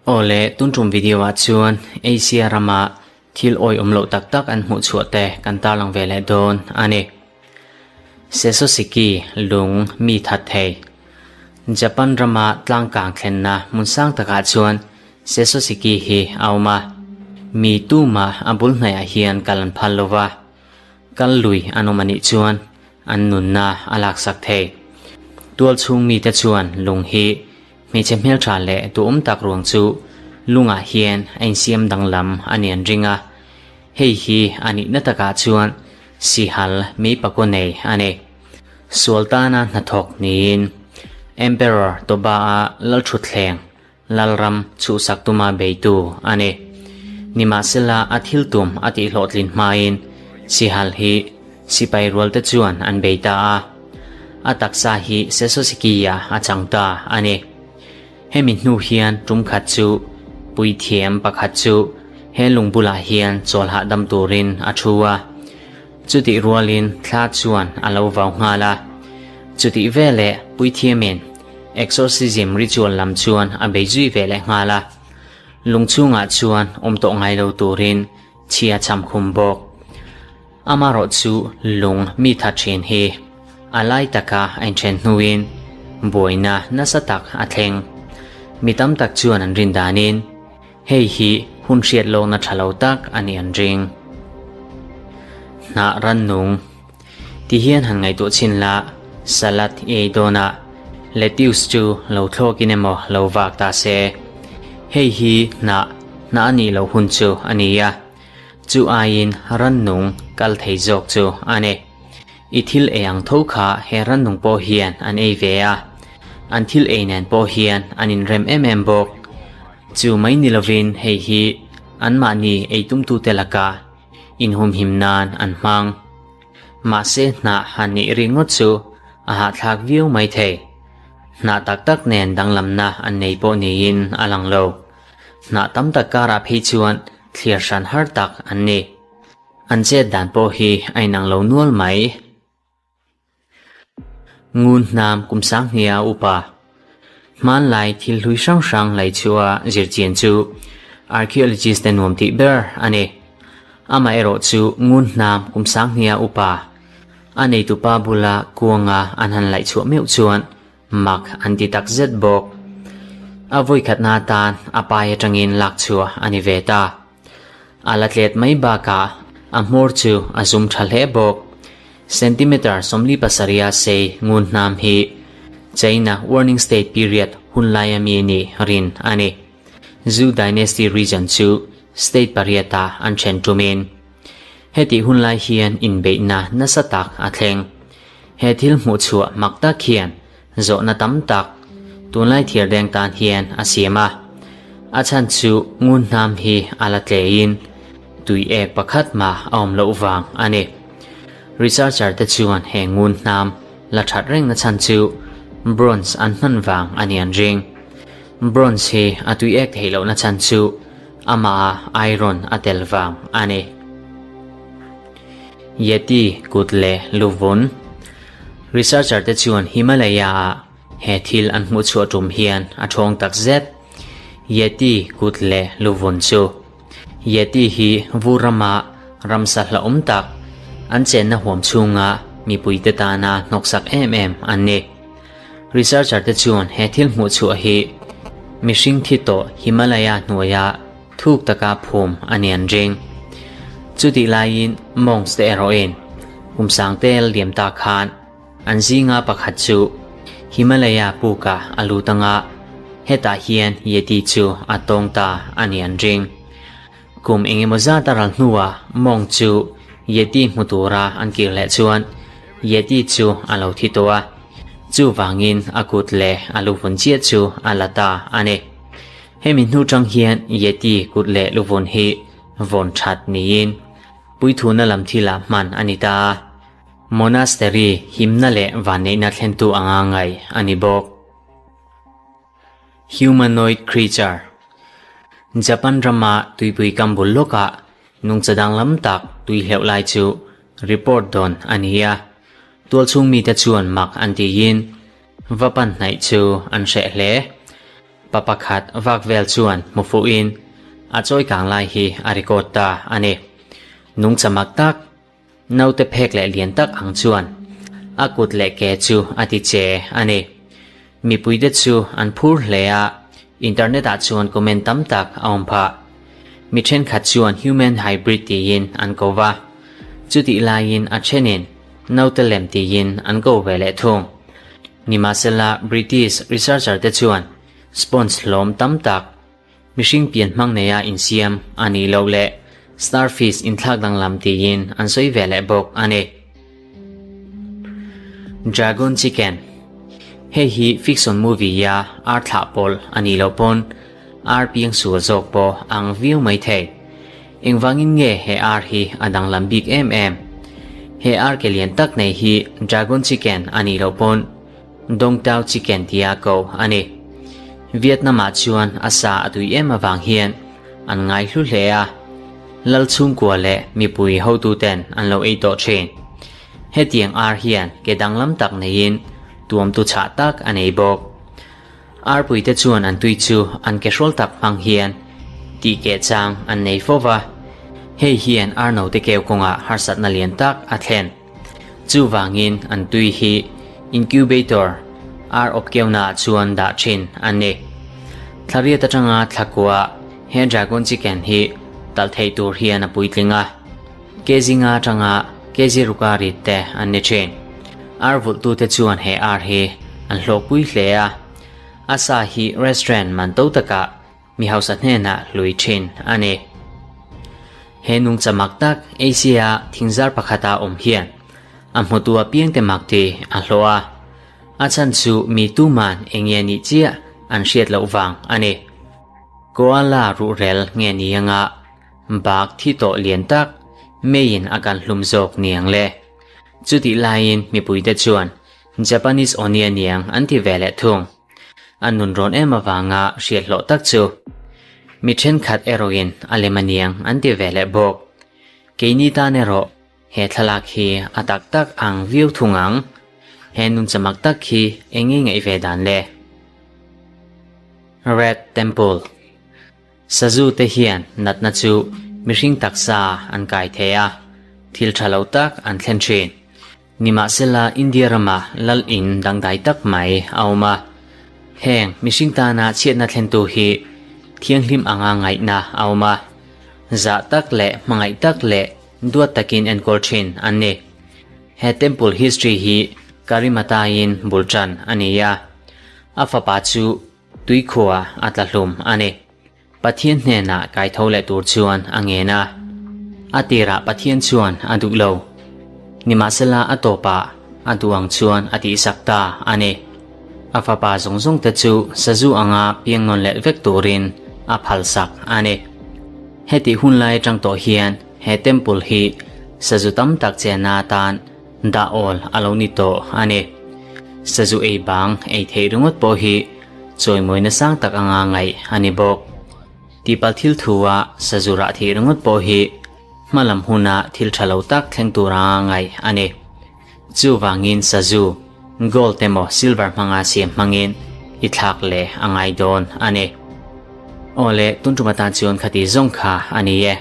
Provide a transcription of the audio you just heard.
Awle, tun tum video ah chuan Asia rama thil awih awm loh tak tak an hmuh chhuah te kan tarlang ve leh dawn a ni. Sesosiki lung mi that thei. Japan rama tlangkang thlenna hmun sang takah chuan Sesosiki hi a awm a. Mi tumah a bul hnaihah hian kal an phal lo va. Kal lui an awm a nih chuan an nunna a laksak thei. Tual chhung mite chuan lung hi hmeichhe hmeltha leh duhawm tak ruang chu lungah hian a insiam danglam a ni an ring a. Hei hi a nihna takah chuan sihal mei pakaw nei a ni. Sual tana hnathawk niin Emperor Toba-a lalthutthleng Lalram chhuhsak tuma beitu a ni. Nimahsela a thil tum a tihhlawhtlin hmain Sihal hi sipai rualte chuan an bei ta a. A taksa hi Sesosiki-ah a chang ta a ni. Hemi hnu hian tum khat chu puithiam pakhat chu he lung bulah hian chawl hahdam turin a thu a. Chutih rualin thla chuan a lo vau nghal a. Chutih veleh puithiamin exorcism ritual lam chuan a bei zui ve leh nghal a. Lung chhungah chuan awm tawh ngai lo turin chhia cham khum bawk. Amarawh chu lung mi tha thin hi a lai taka a inthen hnuin buaina nasa tak a thleng. Mi tam tak chuan an rin danin Hei hi hun hriat lawkna tha lo tak a nih an ring. Hnah rannung ti hian han ngaihtuah chhin la, salad i ei dawnah lettuce chu lo thlawkin emaw lo vak ta se. Hei hi hnah hnah a nih loh hun chu a ni a, chu aiin rannung kal thei zawk chu a ni. I thil ei ang tho kha he rannung pawh hian an ei ve a, an thil ei nen pawh hian an inrem em em bawk. Chu mai ni lovin hei hi anmahni ei tumtute laka inhumhim nan an hmang. Mahse hnah han nih ringawt chu a hahthlak viau mai thei. Hnah tak tak nen danglamna an nei pawh niin a lang lo. Hnah tam tak karah phei chuan thliar hran har tak an ni. An chet dan pawh hi a inang lo nual mai. Ngun hnam kum sanghnia upa hmanlai thil hlui hrang hrang lei chhuah a zirchian chu archaeologist te nuam tih ber a ni. Amaherawh chu ngun hnam kum sanghnia upa a neitupa bula kuanga an han laih chhuah meuh chuan mak an ti tak zet bawk. A vawikhatna atan a pai atangin lak chhuah a ni ve ta. A la tlet mai bakah a hmawr chu a zum tha hle bawk. Centimeter 47 a sei ngun hnam hi China Warning State period hunlai ami nih rin a ni. Zhou Dynasty region chu state pariatah an then tumin hetih hunlai hian inbeihna nasa tak a thleng. He thil hmuhchhuah mak tak hian Zawhna tam tak tunlai thirdeng tan hian a siam a, a chhan chu ngun hnam hi a la tleiin tui ek pakhat mah a awm loh vang a ni. Researcher te chuan he ngun hnam la that reng na chhan chu bronze an hman vang a ni an ring. Bronze hi a tui ek theih loh na chhan chu amah ah iron a tel vang a ni. Yeti kut leh luvun. Researcher te chuan Himalaya ah he thil an hmuh chhuah tum hian a thawng tak zet. Yeti kut leh luvun chu. Yeti hi vur rama ramsa hlauhawm tak, an chenna huam chhunga mipuite tana hnawksak em em an ni. Researcher te chuan he thil hmuh chhuah hi mihring thi tawh Himalaya hnuaia thuk taka phum a ni an ring. Chutih laiin monks te erawhin kum sang tel liam ta khan an zinga pakhat chu Himalaya puka a lut anga hetah hian Yeti chu a tawng ta a ni an ring. Kum engemaw zat a ral hnuah monk chu Yeti hmu tura an kir leh chuan Yeti chu a lo thi tawh a, chuvangin a kut leh a luvun chiah chu a la ta a ni. Hemi hnu tang hian Yeti kut leh luvun hi vawn that niin puithuna lam thilah hman a ni ta a, monastery himna leh vanneihna thlentu anga ngaih a ni bawk. Humanoid creature Japan rama tuipui kam bul lawkah nungcha danglam tak tui hleuh lai chu report dawn a ni a, tualchhung mite chuan mak an tiin. Va pan hnaih chu an hreh hle. Pa pakhat vak vel chuan hmu fuhin a chawi kang lai hi a record ta a ni. Nungcha mak tak, naute phek leh lian tak ang chuan a kut leh ke chu a ti che a ni. Mipuite chu an phur hle a, internet ah chuan comment tam tak a awm phah. Mi thenkhat chuan human hybrid tiin an ko va, chutih laiin a thenin naute lem tiin an ko ve leh thung. Nimahsela British researcher te chuan sponge hlawm tam tak mihring pian hmang neia insiam a nih loh leh starfish inthlak danglam tiin an sawi ve leh bawk a ni. Dragon Chicken Hei hi fiction movie a ar thlah pawlh a nih loh pawn ar piang sual zawk pawh a ang viau mai thei. Engvangin nge he ar hi a danglam bik em em? He ar ke lian tak nei hi Dragon Chicken a nih loh pawn Dongtao Chicken tia ko a ni. Vietnam ah chuan a sa a tui em avang hian an ngai hlu hle a, lal chhungkua leh mipui hotu ten an lo ei tawh thin. Hetiang ar hian ke danglam tak neiin tuamtu chhah tak a nei bawk. Arpuite chuan an tui chu an ke hrawl tak hmang hian tih keh chang an nei fo va, hei hian ar note keu kawngah harsatna lian tak a thlen. Chuvangin an tui hi incubator, ar awp keunaah chuan dah thin an ni. Thlariat atanga thlakua he dragon chicken hi talh theih tur hian a puitling a. Kg nga atanga kg ruka rit te an ni thin. Ar vulhtute chuan he ar hi an hlawhpui hle a, a sa hi restaurant man to takah mi hausa hnenah hlui thin a ni. He nungcha mak tak Asia thingzar pakhata awm hian a hmutu apiangte mak ti a hlawh a, a chhan chu mi tuman eng nge nih chiah an hriat loh vang a ni. Koala ruhrel nge ni anga Bak thi tawh lian tak meiin a kan hlum zawk niang le. Chutih laiin mipuite chuan Japanese Oni a niang an ti ve leh thung. A nun rawn em avanga hriat hlawh tak chu. Mi thenkhat erawhin a lem a niang an ti ve leh bawk. Keini tan erawh he thlalak hi a tak tak ang viau thung ang. He nunchamak tak hi eng nge ngaih ve dan le? Red Temple. Sazu te hian natna chu mihring taksa an kai thei a, thil tha lo tak an thlen thin. Nimahsela India rama lal in dangdai tak mai a awm a, heng mihring tana chhiatna thlentu hi thianghlim anga ngaihna a awm a, zah tak leh hmangaih tak leh duat takin enkawl thin an ni. He temple history hi Karimataiin bul tan a ni a, a fapa chu Tuikhua a tla hlum a ni. Pathian hnenah kaitho leh tur chuan a ngen a. A tirah Pathian chuan a duh lo. Nimahsela a tawpah a duh ang chuan a tihsak ta a ni. A fapa zawng zawng te chu sazu anga piang nawn leh vek turin a phalsak a ni. Hetih hun lai atang tawh hian he temple hi sazu tam tak chenna atan Dah awl a lo ni tawh a ni. Sazu ei bang ei theih ringawt pawh hi chawimawina sang tak anga ngaih a ni bawk. Tihpalh thil thua sazu rah theih ringawt pawh hi hma lam huna thil tha lo tak thleng tur anga ngaih a ni. Chuvangin sazu, gold emaw silver hmanga siam hmangin i thlak leh a ngai dawn a ni. Awle, tun tum atan chuan khati zawng kha a ni e.